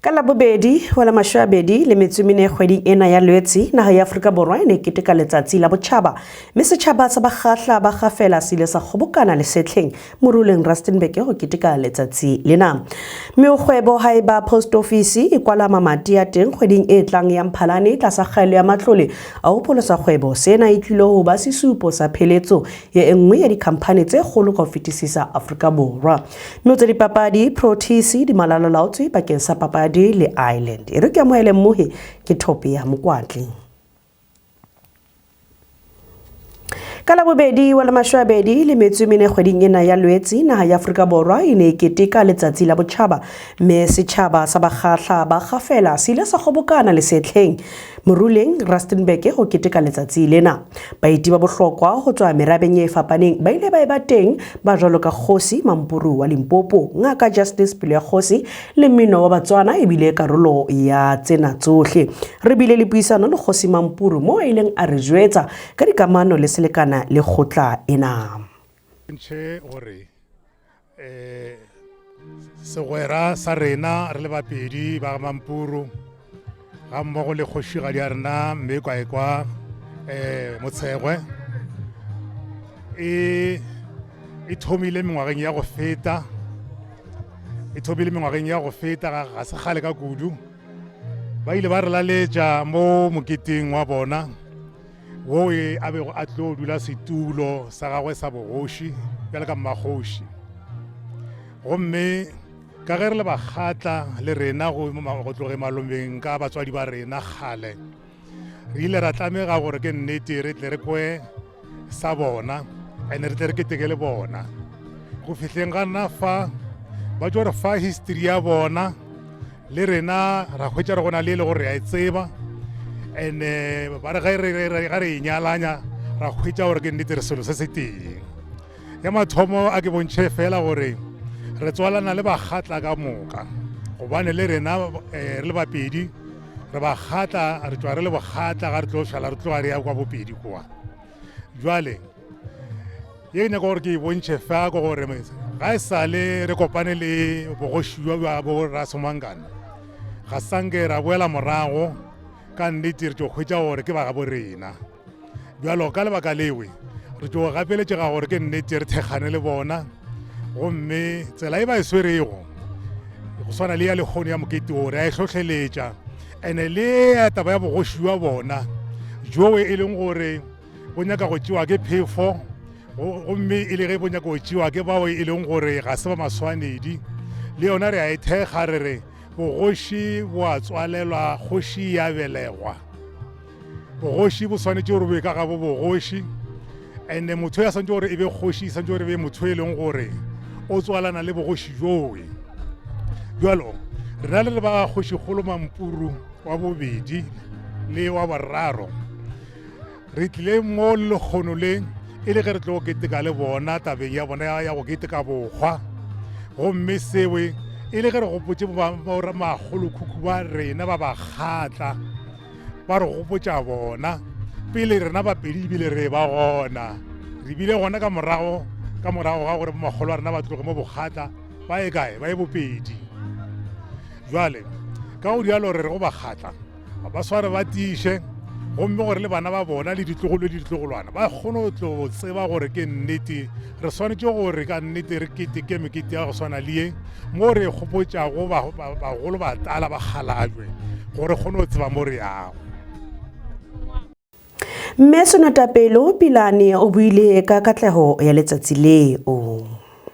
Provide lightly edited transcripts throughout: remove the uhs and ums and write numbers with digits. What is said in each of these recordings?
Ka Labobedi wa la mashome le metso e mene kgweding ena ya Lwetse, naha ya Afrika Borwa e ne e keteka letsatsi la botjhaba, mme setjhaba sa Bakgatla ba Kgafela se ile sa kgobokana lesetlheng moruleng Rustenburg ho keteka letsatsi lena. Mme kgwebo haeba post office e kwala mamati a teng kgweding e tlang ya Mphalane tlasa kgaelo ya matlole a ho pholosa kgwebo, sena e tlile ho ba sesupo sa pheletso ya e nngwe ya dikhamphani tse kgolo ka ho fetisisa Afrika Borwa. Mme ho tsa dipapadi, Proteas di malalalaotswe bakeng sa papadi le Ireland. E re ke amohele mmohi ke Thope ya Mokwatli. Ka Labobedi wa la mashome le metso e mene kgweding ena ya Lwetse, naha ya Afrika Borwa e ne e keteka letsatsi la botjhaba, mme setjhaba sa Bakgatla ba Kgafela se ile sa kgobokana lesetlheng moruleng Rustenburg ho keteka letsatsi lena. Baeti ba bohlokwa ho tswa merabeng e fapaneng ba ile ba eba teng, ba jwalo ka Kgosi Mampuru wa Limpopo, Ngaka Justice Pelo ya Kgosi le mmino wa Batswana ebile karolo ya tsena tsohle. Re bile le puisano le Kgosi Mampuru mo a ileng a re jwetsa ka dikamano le selekana le kgotla ena. Ntšhe gore segwera sa rena re le Bapedi ba Mampuru ga mmogo le kgošigadi ya rena mme Kwaekwa Motshegwe e e thomile mengwageng ya go feta, e thomile mengwageng ya go feta, ga se kgale ka kudu. Ba ile ba re laletša mo moketeng wa bona wo e a bego a tlo dula setulo sa gagwe sa bogoši bjale ka mmakgoši. Gomme ka ge re le Bakgatla le rena go tloge malomeng ka batswadi ba rena kgale, re ile ra tlamega gore ke nnete re tle re kwe sa bona ene re tle re keteke le bona. Go fihleng ga nna fa ba tšo re fa history ya bona, le rena ra hwetša re gona le e le gore re a e tseba, ene ba re ge re e nyalanya ra hwetša gore ke nnete re selo se se tee. Ya mathomo a ke bontšhe fela gore re tswalana le Bakgatla ka moka, gobane le rena re le Bapedi re Bakgatla, re tšwa re le Bokgatla, ga re tlo šala re tloga re ya kwa Bopedi kwa. Jwale ye ke nyaka gore ke e bontšhe fa ke gore ga e sale re kopane le bogoši bja bo Rasomangane, ga sanke ra boela morago ka nnete, re tlo hwetša gore ke ba gabo rena. Bjalo ka lebaka lewe re tlo gapeletšega gore ke nnete re thekgane le bona, gomme tsela e ba e swerego go swana le ya lekgono ya mokete o re a e hlohleletša, ene le ya taba ya bogoši bja bona jowe e leng gore bo nyaka go tšewa ke phefo, gomme e le ge bo nyaka go tšewa ke bao e leng gore ga se ba maswanedi, le yona re a e thekga, re re bogoši bo a tswalelwa, kgoši ya belegwa. Bogoši bo swanetše gore bo be ka ga bo bogoši, ande motho ya swanetše gore e be kgoši e swanetše gore e be motho e leng gore o tswalana le bogoši jowe. Bjalo rena le le ba kgošikgolo Mampuru wa bobedi le wa boraro re tlile mo lekgono le e le ge re tlo keteka le bona tabeng ya bona ya go keteka bokgwa, gomme sewe e le ge re gopotše makgolokhukhu ba rena ba Bakgatla, ba re gopotša bona pele rena Bapedi ebile re ba gona, re bile gona ka morago ka morago ga gore makgolo a rena ba tloge mo Bokgatla ba ye kae, ba ye Bopedi. Jwale ka go dialo re re go Bakgatla ba sware ba tiiše, gomme gore le bana ba bona le ditlogolo le ditlogolwana ba kgone go tlo tseba gore ke nnete re swanetše gore ka nnete re keteke mekete ya go swana le ye mo re gopotšago bagolo ba tala ba kgalajwe gore kgone go tseba mo re yago. Mme Senotapelo Pilane o buile ka katlego ya letsatsi leo.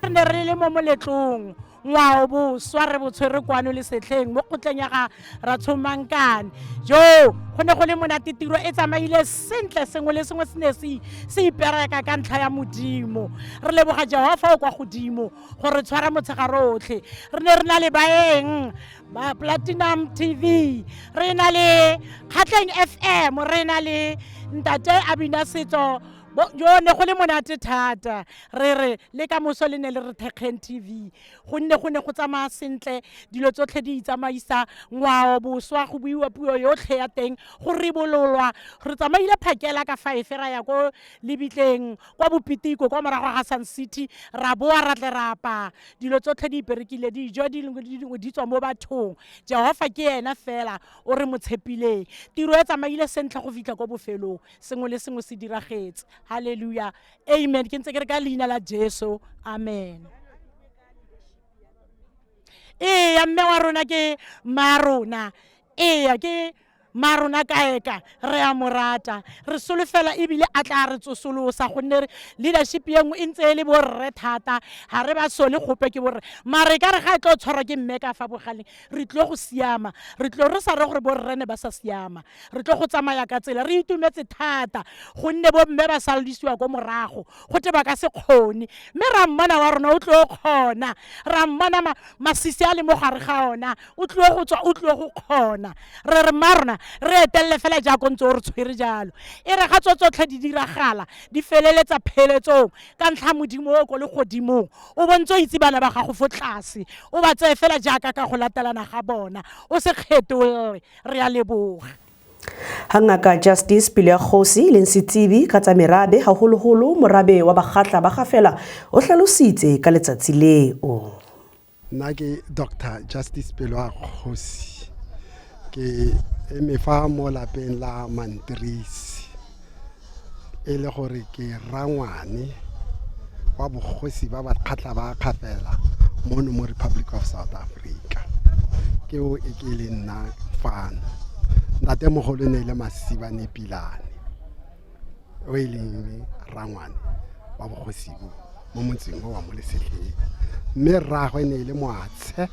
Re ne re le mo moletlong ngwao boswa re bo tshwere kwano le setlheng mo kgotleng ya ga Ratshomankane. Jo go ne go le monate, tiro e tsamaile sentle, sengwe le sengwe se ne se se ipereka ka ntlha ya Modimo. Re leboga Jehofa o kwa godimo gore re tshwara motshegare otlhe. Re ne re na le baeng ba Platinum TV, re na le Kgatleng FM, re na le ntate a bina setso. Jo ne go le monate thata. Re re le ka moso le ne le re thekgeng TV, gonne go ne go tsamaya sentle, dilo tsotlhe di itsamaisa, ngwao boswa go buiwa puo yotlhe ya teng, go ribololwa. Re tsamaile phakela ka 5 ra ya ko lebitleng kwa Bopitiko kwa morago ga Sun City, ra boa ra tle ra apaya. Dilo tsotlhe di iperekile, dijo dingwe le dingwe di tswa mo bathong. Jehofa ke ena fela o re mo tshepileng. Tiro e tsamaile sentle go fitlha ko bofelong, sengwe le sengwe se diragetse. Halleluja, amen. Ke ntse ke re ka leina la Jesu, amen. Eya, mme wa rona ke mma rona, eya ke mma rona kaeka, re a mo rata, re solofela ebile a tla re tsosolosa, gonne leadership ye nngwe e ntse e le borre thata, ga re ba sole gope ke borre, mare ka re ga e tlo tshwarwa ke mme ka fa bogaleng, re tlo go siama, re tlo re sa re gore borre ne ba sa siama, re tlo go tsamaya ka tsela. Re itumetse thata gonne bo mme ba salodisiwa ko morago, go te ba ka se kgone, mme ra mmona wa rona o tlo kgona, ra mmona masisi a le mo gare ga ona, o tlo go tswa, o tlo go kgona. Re re mma rona re etelele fela jaaka ntse o re tshwere jalo, e re ga tso tsotlhe di diragala di feleletsa pheletsong ka ntlha Modimo o ko legodimong, o bontse o itse bana ba gago fo tlase, o ba tseye fela jaaka ka go latelana ga bona, o se kgetholle. Re a leboga. Ha Ngaka Justice Pelo ya Kgosi e leng setsebi ka tsa merabe, haholoholo morabe wa Bakgatla ba Gafela, o hlalositse ka letsatsi leo. Nna ke Dr Justice Pelo ya Kgosi, ke eme fa mo lapeng la Mantrisi, e le gore ke rangwane wa bogosi ba Bakgatla ba Kgafela mono mo Republic of South Africa. Ke o e ke le nna fano. Ntatemogolo ne e le Masibane Pilane, o e leng rangwane wa bogosi bo mo motseng o wa mo Lesetlheng, mme rraagwe ne e le Moatshe,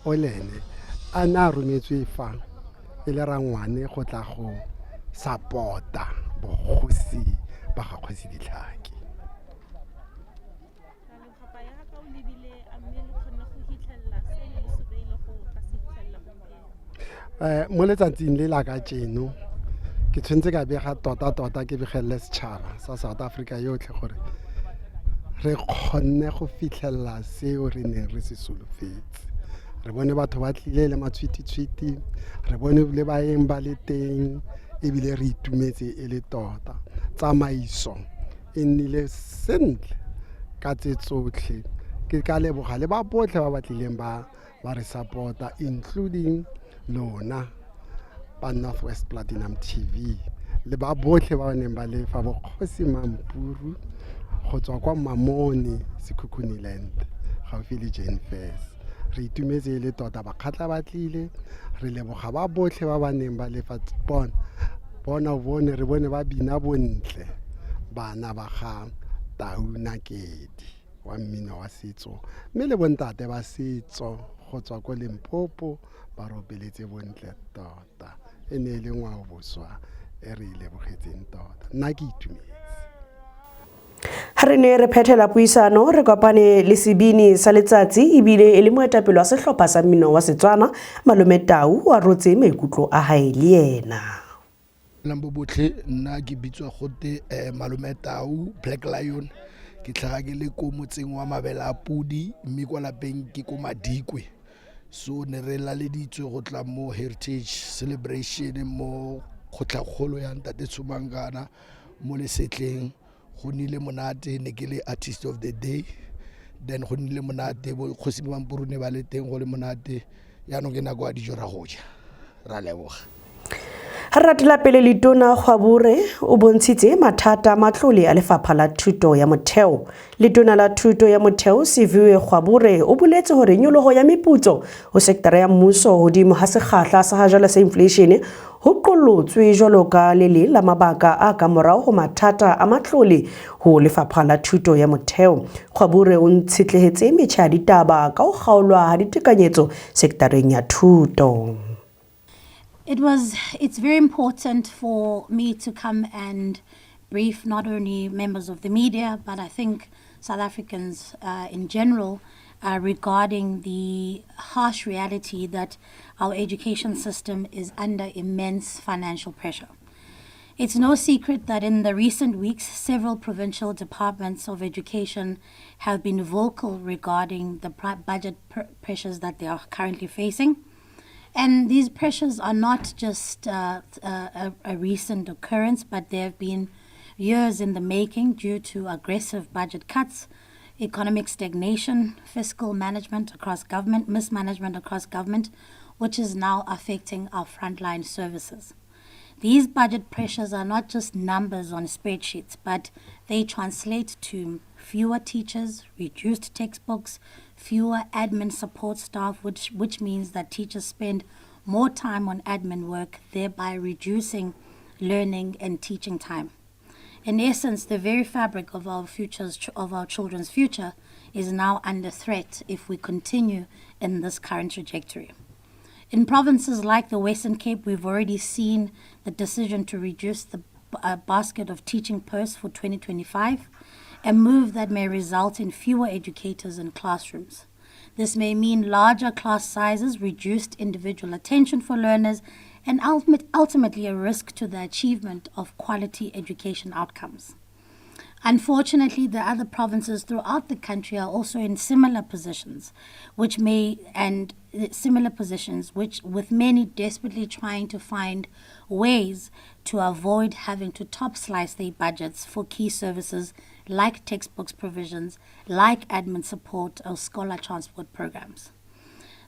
o le ene a ne a rometswe fa e le rangwane go tla go support-a bogosi ba ga Kgosi Ditlhake. Mo letsatsing le la kajeno ke tshwanetse ka bega tota-tota, ke begelele setšhaba sa South Africa yotlhe gore re kgonne go fitlhelela seo re neng re se solofetse. Re bone batho ba tlile le matshwititshwiti, re bone le baeng ba le teng, ebile re itumetse e le tota. Tsamaiso e nnile sentle ka tse tsotlhe. Ke ka leboga le ba botlhe ba ba tlileng ba ba re support-a, including lona ba North West Platinum TV le ba botlhe ba ba neng ba le fa, bokgosi Mampuru go tswa kwa Mamone, Sekhukhuneland, gaufi le Jane Fairs. Re itumetse e le tota, Bakgatla ba tlile, re leboga ba botlhe ba ba neng ba le fa. Bona bona bone re bone ba bina bontle, bana ba ga Tau Nakedi wa mmino wa setso, mme le bontate ba setso go tswa ko Limpopo ba ropeletse bontle tota. E ne e le ngwao boswa e re e lebogetseng tota. Nna ke itumetse. Ha re ne re phethela puisano, re kopane le sebini sa letsatsi ebile e le moetapele wa sehlopha sa mmino wa Setswana, Malome Tau, o arotse maikutlo a hae le yena. Lambo botlhe, nna ke bitswa gote Malome Tau Black Lion. Ke tlhaga ke le ko motseng wa Mabela a Pudi, mme kwa lapeng ke ko Madikwe. So ne re laleditswe go tla mo heritage celebration mo kgotlakgolo ya Ntate Tshomangana mo Lesetleng. Go nnile monate, ne ke le artist of the day, then go nnile monate, bo kgosi ba Mampuru ne ba le teng, go le monate. Yaanong ke nako ya dijo, ra go ja, ra leboga. Ha re ratela pele, Letona Kgwabure o bontshitse mathata a matlole a lefapha la thuto ya motheo. Letona la thuto ya motheo Siviwe Gwabure o boletse hore nyoloho ya meputso ho sektara ya mmuso hodimo ha sekgahla sa hajwale sa inflation ho qollotswe jwalo ka le leng la mabaka a ka morao ho mathata a matlole ho lefapha la thuto ya motheo. Gwabure o ntshetlehetse metjha ya ditaba ka ho kgaolwa ha ditekanyetso sektareng ya thuto. It's very important for me to come and brief not only members of the media, but I think South Africans in general regarding the harsh reality that our education system is under immense financial pressure. It's no secret that in the recent weeks, several provincial departments of education have been vocal regarding the budget pressures that they are currently facing. And these pressures are not just a recent occurrence, but they have been years in the making due to aggressive budget cuts, economic stagnation, fiscal management across government, mismanagement across government, which is now affecting our frontline services. These budget pressures are not just numbers on spreadsheets, but they translate to fewer teachers, reduced textbooks, fewer admin support staff, which means that teachers spend more time on admin work, thereby reducing learning and teaching time. In essence, the very fabric of our futures, of our children's future, is now under threat if we continue in this current trajectory. In provinces like the Western Cape, we've already seen the decision to reduce the basket of teaching posts for 2025, a move that may result in fewer educators in classrooms. This may mean larger class sizes, reduced individual attention for learners, and ultimately a risk to the achievement of quality education outcomes. Unfortunately, the other provinces throughout the country are also in similar positions, which may and similar positions, which with many desperately trying to find ways to avoid having to top slice their budgets for key services like textbooks provisions, like admin support or scholar transport programs.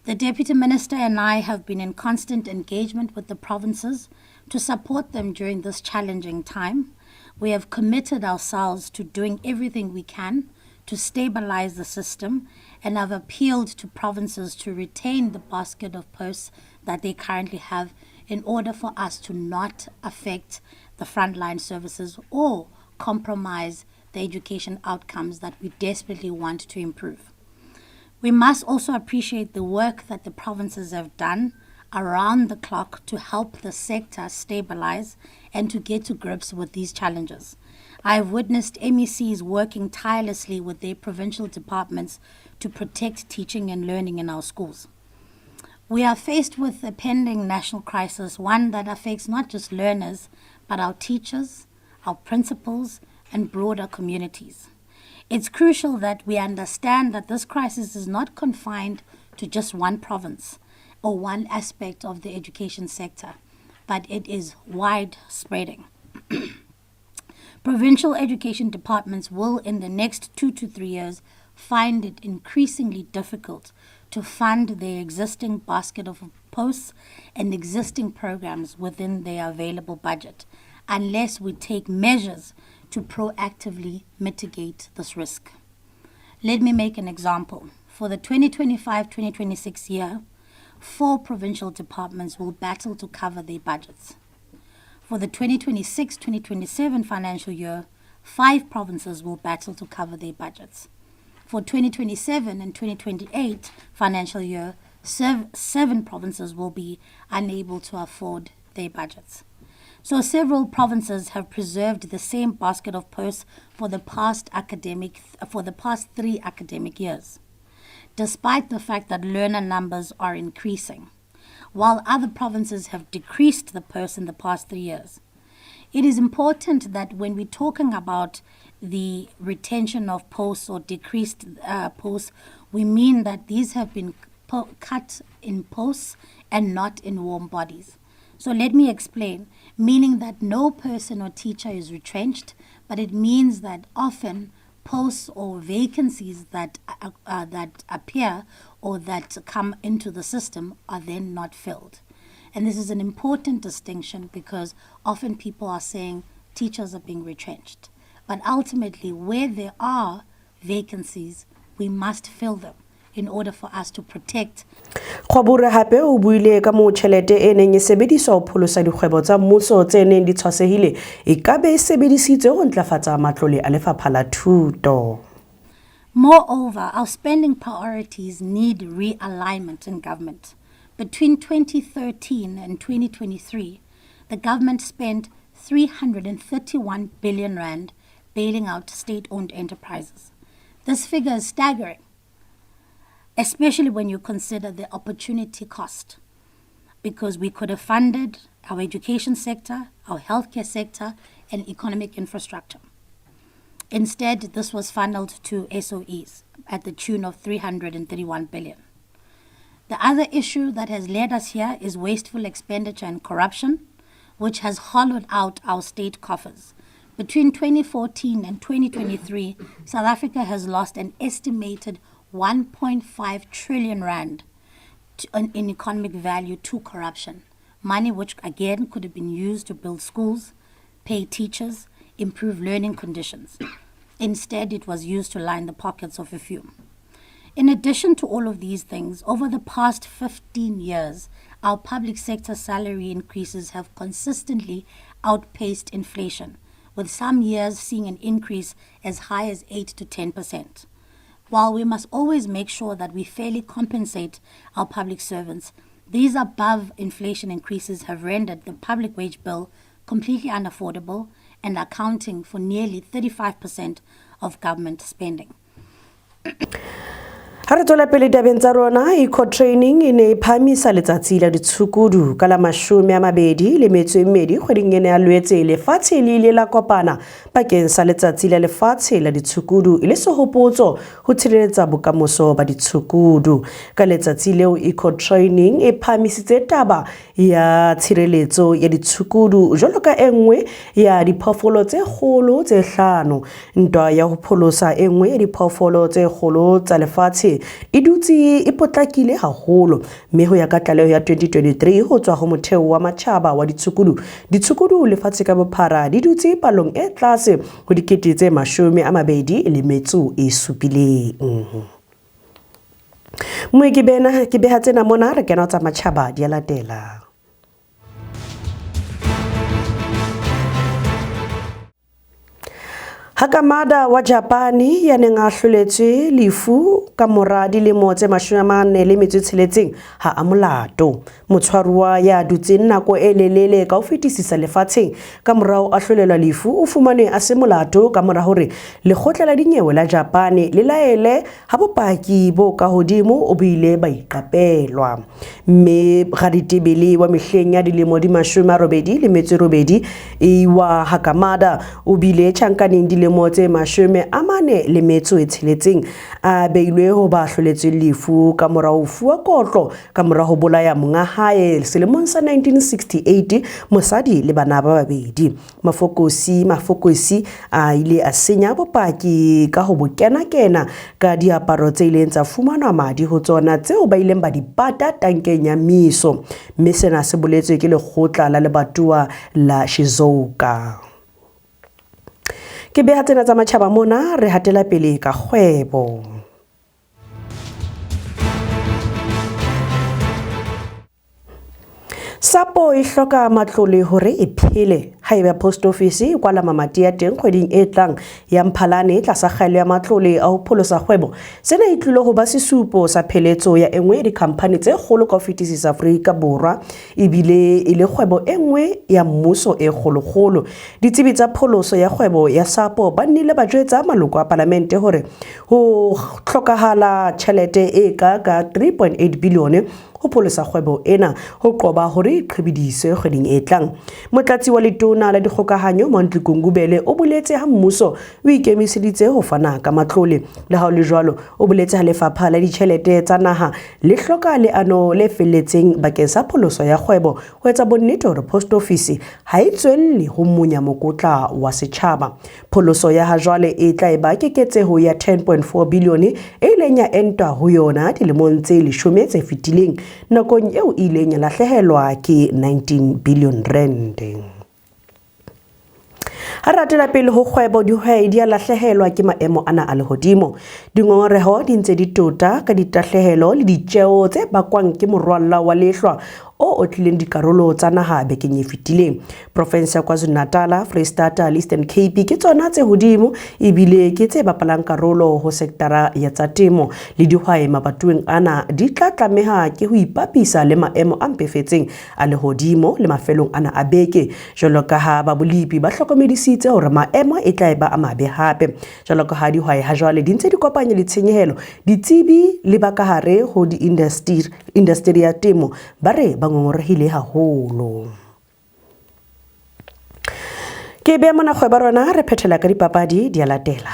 The Deputy Minister and I have been in constant engagement with the provinces to support them during this challenging time. We have committed ourselves to doing everything we can to stabilize the system and have appealed to provinces to retain the basket of posts that they currently have in order for us to not affect the frontline services or compromise the education outcomes that we desperately want to improve. We must also appreciate the work that the provinces have done around the clock to help the sector stabilize and to get to grips with these challenges. I have witnessed MECs working tirelessly with their provincial departments to protect teaching and learning in our schools. We are faced with a pending national crisis, one that affects not just learners, but our teachers, our principals, and broader communities. It's crucial that we understand that this crisis is not confined to just one province or one aspect of the education sector, but it is wide spreading. Provincial education departments will, in the next 2 to 3 years, find it increasingly difficult to fund their existing basket of posts and existing programs within their available budget unless we take measures to proactively mitigate this risk. Let me make an example. For the 2025 2026 year, four provincial departments will battle to cover their budgets. For the 2026 2027 financial year, five provinces will battle to cover their budgets. For 2027 and 2028 financial year, seven provinces will be unable to afford their budgets. So several provinces have preserved the same basket of posts for the past 3 academic years, despite the fact that learner numbers are increasing, while other provinces have decreased the posts in the past 3 years. It is important that when we're talking about the retention of posts or decreased posts, we mean that these have been cut in posts and not in warm bodies. So let me explain, meaning that no person or teacher is retrenched, but it means that often posts or vacancies that appear or that come into the system are then not filled. And this is an important distinction because often people are saying teachers are being retrenched. But ultimately, where there are vacancies, we must fill them in order for us to protect. Kgwabure hape o buile ka moo tjhelete e neng e sebediswa ho pholosa dikgwebo tsa mmuso tse neng di tshwasehile e ka be e sebedisitswe ho ntlafatsa matlole a Lefapha la Thuto. Moreover, our spending priorities need realignment in government. Between 2013 and 2023, the government spent 331 billion rand bailing out state owned enterprises. This figure is staggering, especially when you consider the opportunity cost, because we could have funded our education sector, our healthcare sector, and economic infrastructure. Instead, this was funneled to SOEs at the tune of 331 billion. The other issue that has led us here is wasteful expenditure and corruption, which has hollowed out our state coffers. Between 2014 and 2023, South Africa has lost an estimated 1.5 trillion rand in economic value to corruption. Money which, again, could have been used to build schools, pay teachers, improve learning conditions. Instead, it was used to line the pockets of a few. In addition to all of these things, over the past 15 years, our public sector salary increases have consistently outpaced inflation, with some years seeing an increase as high as 8 to 10%. While we must always make sure that we fairly compensate our public servants, these above inflation increases have rendered the public wage bill completely unaffordable and accounting for nearly 35% of government spending. Ha re tswela pele tabeng tsa rona, Eco Training e ne e phahamisa letsatsi la ditshukudu ka la 22 kgweding ena ya Lwetse. Lefatshe le ile la kopana bakeng sa letsatsi la lefatshe la ditshukudu e le sehopotso ho tshireletsa bokamoso ba ditshukudu. Ka letsatsi leo, Eco Training e phahamisitse taba ya tshireletso ya ditshukudu jwalo ka e nngwe ya diphoofolo tse kgolo tse hlano. Ntwa ya ho pholosa e nngwe ya diphoofolo tse kgolo tsa lefatshe e dutse e potlakile haholo, mme ho ya ka tlaleho ya 2023 ho tswa ho motheo wa matjhaba wa ditshukudu, ditshukudu lefatshe ka bophara di dutse palong e tlase ho 27,000. Moe ke bena ke beha tsena mona, re kena tsa matjhaba di a latela. Hakamada wa Japane ya neng a hloletswe lefu ka mora dilemo tse 46 ha a molato. Motshwaruwa ya dutseng nako e lelele ka ho fetisisa lefatsheng ka morao a hlolelwa lefu o fumanwe a se molato ka mora hore lekgotla la dinyewe la Japane le laele ha bopaki bo ka hodimo o bo ile ba iqapelwa. Mme raditebele wa mehleng ya dilemo di 88 Iwa Hakamada o bile tjhankaneng dilemo tse 46 a beilwe ho ba hloletsweng lefu ka mora ho fuwa kotlo ka mora ho bolaya monga hae selemong sa 1968, mosadi le bana ba babedi. Mafokosi a ile a senya bopaki ka ho bo kena-kena ka diaparo tse ileng tsa fumanwa madi ho tsona tseo ba ileng ba di pata tankeng ya miso, mme sena se boletswe ke lekgotla la lebatowa la Shizuoka. Ke beha tsena tsa matjhaba mona, re hatela pele ka kgwebo. Sapo e hloka matlole hore e phele. Haeba post office e kwala mamati ya teng kgweding e tlang ya Mphalane tlasa kgaello ya matlole a ho pholosa kgwebo, sena e tlilo ho ba sesupo sa pheletso ya e nngwe ya dikhamphani tse kgolo ka ho fetisisa Afrika Borwa, ebile e le kgwebo e nngwe ya mmuso e kgolokgolo. Ditsebi tsa pholoso ya kgwebo ya Sapo ba nnile ba jwetsa maloko a palamente hore ho hlokahala tjhelete e ka ka 3.8 bilione ho pholosa kgwebo ena ho qoba hore e qhibidiswe kgweding e tlang. Motlatsi wa letona la dikgokahanyo Mondli Gungubele o boletse ha mmuso o ikemiseditse ho fana ka matlole. Le ha ho le jwalo, o boletse ha lefapha la ditjhelete tsa naha le hloka leano le felletseng bakeng sa pholoso ya kgwebo ho etsa bonnete hore post office ha e tswelle ho monya mokotla wa setjhaba. Pholoso ya hajwale e tla eba keketseho ya 10.4 bilione e ileng ya entwa ho yona dilemong tse 10 tse fetileng, nakong eo e ileng ya lahlehelwa ke 19 billion rand. Ha re hatela pele ho kgwebo, dihwai di a lahlehelwa ke maemo ana a lehodimo. Dingongoreho di ntse di tota ka ditahlehelo le ditjeo tse bakwang ke morwalla wa lehlwa o otlileng dikarolo tsa naha bekeng e fetileng. Province ya KwaZulu-Natal, Freistata le Eastern Cape ke tsona tse hodimo ebile ke tse bapalang karolo ho sektara ya tsa temo. Le dihwai mabatoweng ana di tla tlameha ke ho ipapisa le maemo a mpefetseng a lehodimo le mafelong ana a beke, jwalo ka ha ba bolipi ba hlokomedisitse hore maemo e tla eba a mabe hape. Jwalo ka ha dihwai ha jwale di ntse di kopanya ditshenyehelo, ditsebi le ba ka hare ho di-industry ya temo ba re ba ngongorehile haholo. Ke beya mona kgwebo rona re phethela ka dipapadi di a latela.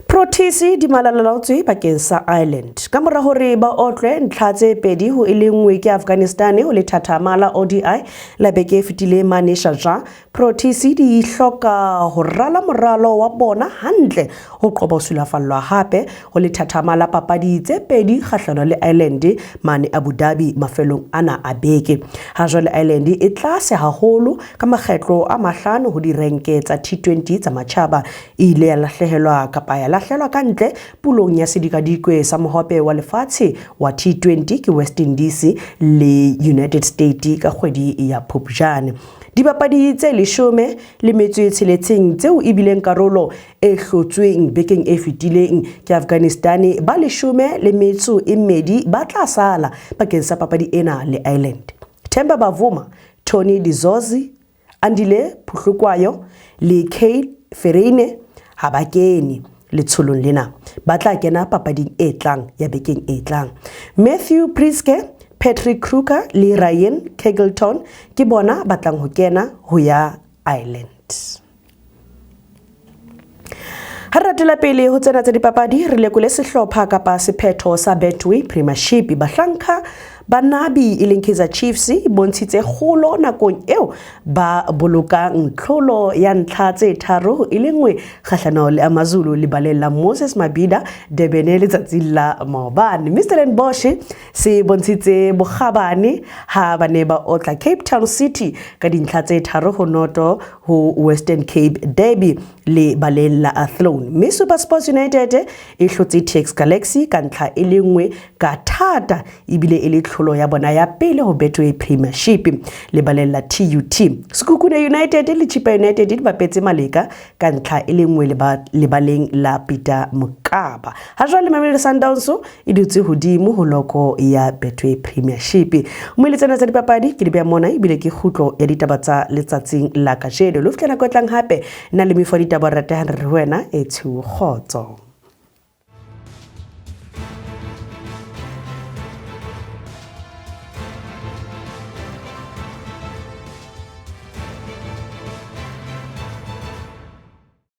Proteas di malalalaotswe bakeng sa Ireland ka mora hore ba otlwe ntlha tse 2 ho 1 ke Afghanistan ho lethathama la ODI la beke e fetileng mane Sharjah. Proteas di hloka ho rala moralo wa bona hantle ho qoba ho sulafallwa hape ho lethathama la papadi tse 2 kgahlano le Ireland mane Abu Dhabi mafelong ana a beke. Ha jwale Ireland e tlase haholo ka makgetlo a 5 ho direnke tsa T20 tsa matjhaba. E ile ya lahlehelwa kapa ya lahlelwa ka ntle pulong ya sedikadikwe sa mohope wa lefatshe wa T20 ke West Indies le United States ka kgwedi ya Phupjane. Dibapadi tse 16 tseo e bileng karolo e hlotsweng bekeng e fetileng ke Afghanistan ba 12 ba tla sala bakeng sa papadi ena le Ireland. Themba Bavuma, Tony de Zorzi, Andile Phuhlukwayo le Kyle Verreynne ha ba kene letsholong lena, ba tla kena papading e tlang ya bekeng e tlang. Matthew Priske, Patrick Kruger le Ryan Keggleton ke bona ba tlang ho kena ho ya Ireland. Ha re ratela pele ho tsena tsa dipapadi, re lekole sehlopha kapa sephetho sa Betway Premiership. Bahlanka ba Nabi e leng Kaizer Chiefs e bontshitse kgolo nakong eo ba bolokang tlholo ya ntlha tse 3 e le 1 kgahlano le AmaZulu lebaleng la Moses Mabhida Durban letsatsing la maobane. Mme Stellenbosch se bontshitse bokgabane ha ba ne ba otla Cape Town City ka dintlha tse 3-0 ho Western Cape Derby lebaleng la Athlone. Mme SuperSport United e hlotse TS Galaxy ka ntlha e le 1 ka thata ebile e le tlholo ya bona ya pele ho Betway Premiership lebaleng la TUT. Sekhukhune United le Chippa United di bapetse maleka ka ntlha e le 1 lebaleng la Peter Mokaba. Ha jwale Mamelodi Sundowns e dutse hodimo ho loko ya Betway Premiership. Mme le tsena tsa dipapadi ke di beha mona ebile ke kgutlo ya ditaba tsa letsatsing la kajeno. Le ho fihla nako e tlang hape nna le mefo ya ditaba ratehang re ho wena e tshiu kgotso.